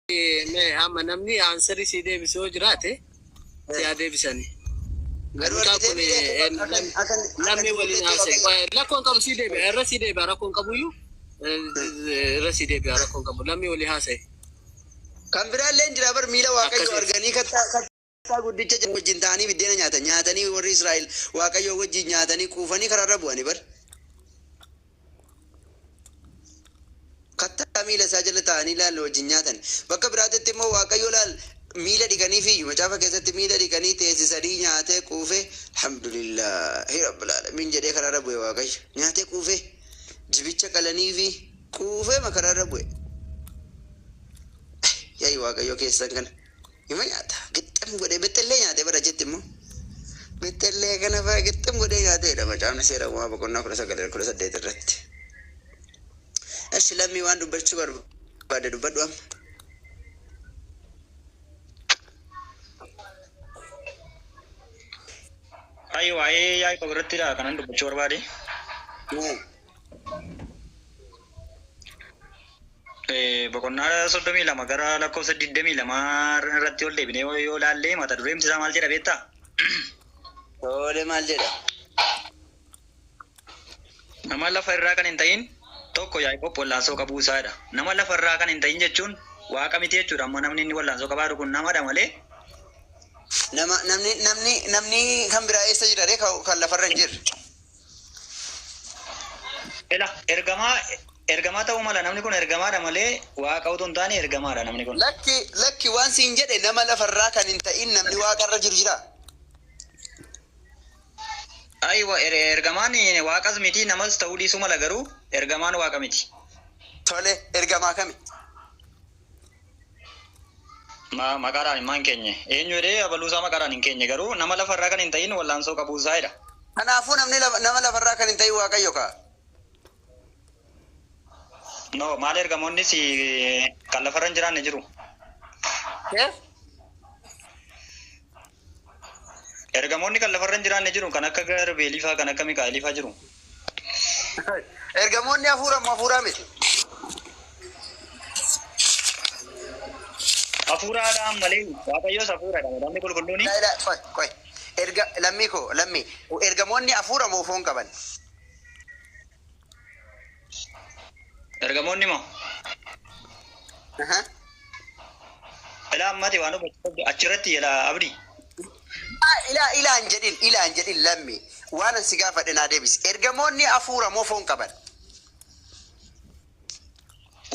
Mee amma namni aansarii sii deebisu yoo jiraate si haa deebisani. Garuu Mucaan argitee kun miidhee akka akka akka lammii waliin ijoolleetti haasa'e. waaqayyo. Rakkoon qabu sii deebi'a irra sii deebi'a rakkoon qabuyyuu irra sii deebi'a rakkoon qabu lammii waliin haasa'e. Kan biraallee hin jira bar miila waaqayyo Akkasii. arganii kattaa kattaa guddicha jedhamu wajjin ta'anii biddeena nyaatan nyaatanii warri Israa'el waaqayyo wajjin nyaatanii quufanii karaarra bu'anii bar. Kattaa miila isaa jala taa'anii laal wajjin nyaatan. Bakka biraatitti immoo waaqayyo laal miila dhiqanii fiiyyu macaafa keessatti miila dhiqanii teessisanii nyaatee quufee alhamdulillaahi rabbil aalamiin jedhee karaarra bu'e waaqayyo. Nyaatee quufee jibicha qalanii fi quufee makaraarra bu'e. Yaa'i waaqayyo keessan kana. Ima nyaata. Gixxam godhee bexxellee nyaatee bara jetti immoo. Bexxellee kana faa gixxam godhee nyaateedha macaafni seera uumamaa boqonnaa 19 18 irratti. Eshi lammii waan dubbachuu barbaade dubbadhu amma. Ayi waa'ee Yaaqoob irrattidha kanan dubbachuu barbaade. Boqonnaa 32 gara lakkoofsa 22 irratti ol deebinee yoo ilaalle mata dureen isaa maal jedha beektaa? Tole maal jedha? Nama lafa irraa kan hin ta'in tokko Yaaqoob wallaansoo qabuu isaadha. Nama lafa irraa kan hin ta'in jechuun waaqa miti jechuudha. Amma namni inni wallaansoo qabaatu kun namadha malee Nama namni namni namni kan biraa eessa jira ree kan lafarra hin jirre? Ela ergamaa ergamaa ta'uu mala namni kun ergamaadha malee waaqa utuu hin taane ergamaadha namni kun. Lakki lakki waan siin jedhe nama lafarraa kan hin ta'in namni waaqarra jiru jira. Aywa ergamaan waaqas miti namas ta'uu dhiisuu mala garuu ergamaan waaqa miti. Tole ergamaa kami? Maqaadhaan hin keenye. Eenyu jedhee abaluusaa maqaadhaan hin keenye garuu nama lafarraa kan hin ta'in wallaansoo qabuu isaa jedha. Kanaafuu namni nama lafarraa kan hin ta'in waaqayyo kaa. No maal ergamoonnis kan lafarra hin jiraanne jiru. Ergamoonni kan lafarra hin jiraanne jiru kan akka Garbeelii faa kan akka Mikaa'elii faa jiru. Ergamoonni hafuura moo hafuuraa miti? Hafuuraadhaan malee waaqayyoos hafuuradha. Namni qulqulluuni. Laa ilaa qoy qoy. Erga lammii koo lammii ergamoonni hafuura moo foon qaban? Ergamoonni moo? Aha. Ilaa ammati waan hubachuu qabdu achirratti jedha Abdi. Ilaa ilaa hin jedhin ilaa hin jedhin lammii waan an si gaafadhe naa deebisi. Ergamoonni hafuura moo foon qaban?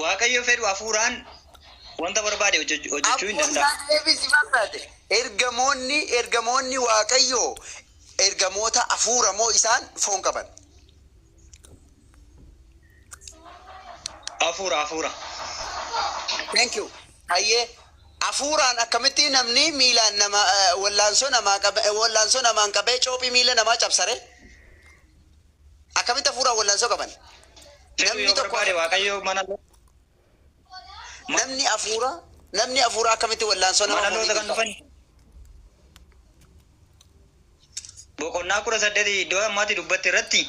Waaqayyo fedhu hafuuraan wanta barbaade hojjechuu hin Abboon danda'a. naa deebisi barbaade. Ergamoonni ergamoonni waaqayyoo ergamoota hafuura moo isaan foon qaban? Hafuura hafuura. Thank you. Hayyee hafuuraan akkamitti namni miilaan nama wallaansoo namaa qabe wallaansoo namaan qabee coophii miila namaa cabsare? Akkamitti hafuuraan wallaansoo qaban? Fedhu Namni yoo tokko barbaade waaqayyo mana namni hafuura namni hafuura akkamitti wallaansoo nama mana loota fooniitiin kan qaba? dhufan. Boqonnaa 18 iddoo ammaatti dubbatte irratti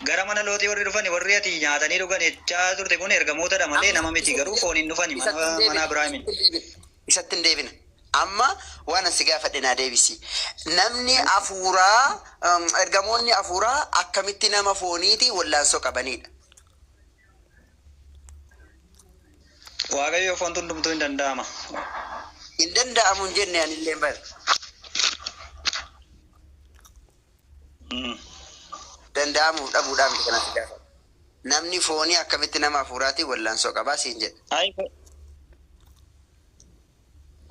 gara mana lootii warri dhufan warri ati nyaatanii dhugan jechaa turte kun ergamootadha malee nama miti garuu fooniin dhufani Isatti hin mana deebina. Abiraamin. Isatti hin deebina. Amma waan an si gaafadhe naa deebisi. Namni hafuuraa ergamoonni hafuuraa akkamitti nama fooniiti wallaansoo qabanidha? Waaqayyo foon hundumtuu hin danda'ama. Hin danda'amu hin jenne anillee bara. Danda'amuuf dhabuudhaaf miti kanan si gaafadhe. Namni foonii akkamitti nama hafuuraatiin wallaansoo qabaa siin jedhe. Ayi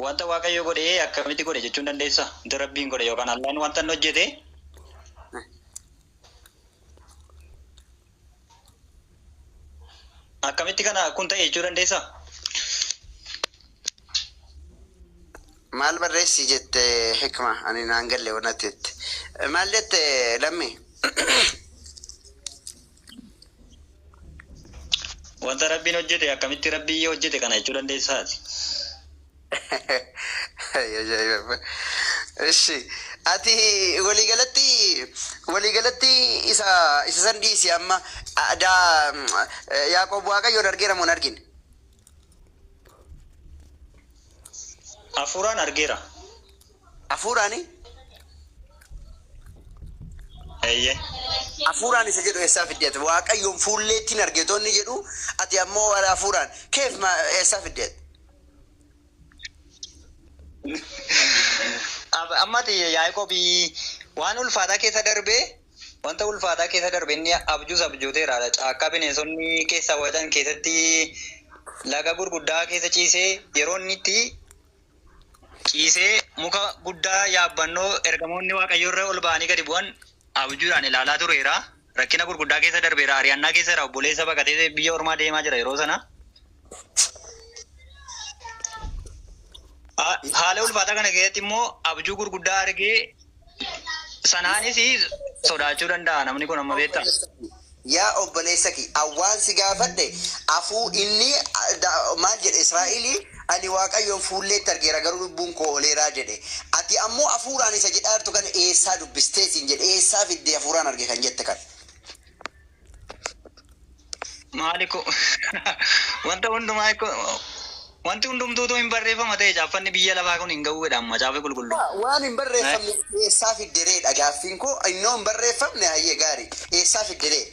wanta Waaqayyo godhe akkamitti godhe jechuun dandeessa? Wanta Rabbiin godhe yookaan Allaan wanta inni hojjete akkamitti kana kun ta'e jechuu dandeessa? Maal barreessi jette hikma ani naan galle wanatti jette. Maal jette lammi? Wanta Rabbiin hojjete akkamitti Rabbii hojjete kana jechuu dandeessaati? Ajaa'iba. Ishi Ati waliigalatti isa san dhiisi amma daa Yaaqoob Waaqayyoon argeera moo hin argine? Hafuuraan argeera. Hafuuraani? Eeyyee. Hafuuraan isa jedhu eessaa fidde ati? Waaqayyoon fuulleetti hin arge toonni jedhu ati ammoo hafuuraan keef eessaa fidde ati? Ammati Yaaqoob waan ulfaataa keessa darbee wanta ulfaataa keessa darbe inni abjuus abjooteera. Caakkaa bineensonni keessa wacan keessatti laga gurguddaa keessa ciisee yeroo inni itti ciisee muka guddaa yaabbannoo ergamoonni waaqayyoo irra ol ba'anii gadi bu'an abjuudhaan ilaalaa tureera. Rakkina gurguddaa keessa darbeera. Ari'annaa keessa jira. Obboleessa baqatee biyya ormaa deemaa jira yeroo sana. Haala ulfaataa kana keessatti immoo abjuu gurguddaa argee sanaanis sodaachuu danda'a namni kun amma beektaa. Yaa obboleessa kee awwaan si gaafadhe afuu inni maal jedhe Israa'elii ani Waaqayyoon fuulleetti argeera garuu lubbuun koo ooleeraa jedhe. Ati ammoo hafuuraan isa jedhaa jirtu kana eessaa dubbistee siin jedhe eessaa fiddee hafuuraan arge kan jette kan. Maali ko wanta hundumaa wanti hundumtuutu hin barreeffama ta'e caaffanni biyya lafaa kun hin ga'uudha amma macaafa qulqulluu. Waan hin barreeffamne eessaa fiddereedha gaaffiin koo innoo hin barreeffamne hayyee gaarii eessaa fidderee.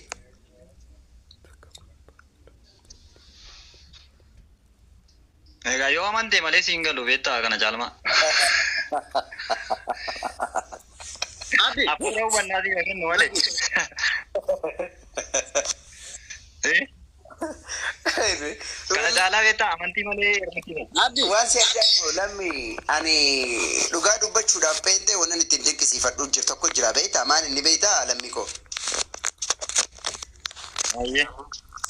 Egaa yoo amante malee siin galu beektaa kana caalmaa. Abdi. Hafuura hubannaa siif kennu malee. Kana caalaa beektaa amantii malee hirmachiisa. Abdi. Waan si ajaa'ibu lammi ani dhugaa dubbachuudhaaf peentee wannan ittiin dinqisiifadhu jiru tokko jira beektaa maal inni beektaa lammi koo.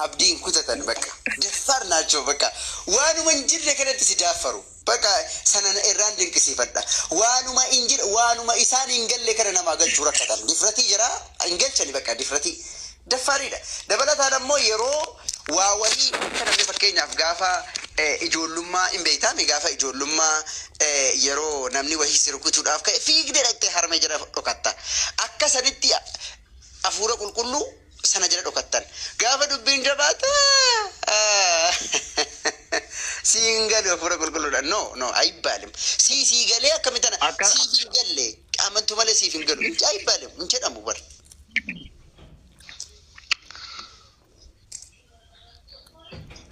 Abdiin kutatan bakka daffaar naachoo bakka waanuma hin jirre kanatti si daaffaru bakka sana irraan dinqisiifadha waanuma hin jirre waanuma isaan hin galle kana namaa galchuu rakkatan difratii jira hin galchani bakka difratii daffaariidha dabalataan ammoo yeroo waa wahii akka namni fakkeenyaaf gaafa ijoollummaa hin beektaami gaafa ijoollummaa yeroo namni wahii si rukutuudhaaf ka'e fiigdee dhaqxee harmee jala dhokatta akka sanitti hafuura qulqulluu sana jala dhokattan gaafa dubbiin jabaata siin galu hafuura qulqulluudha no no ayibbaalim sii sii galee akkami tana siif hin galle amantu malee siif hin galu ayibbaalim hin jedhamu bar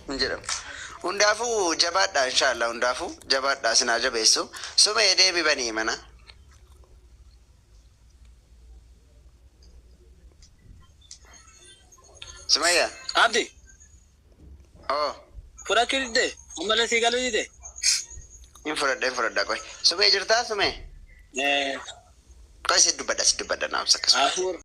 hin jedhamu. Hundaafuu jabaadha inshallah hundaafuu jabaadha sinaa jabeessu sumee deebi banii mana. Sumayya. Abdi. Oh. Fudhachuu didde ammallee sii galuu didde. Hin fudhadha qoy. Sumee jirtaa sumee? Qoy si dubbadha naaf akkasuma. Hafuura.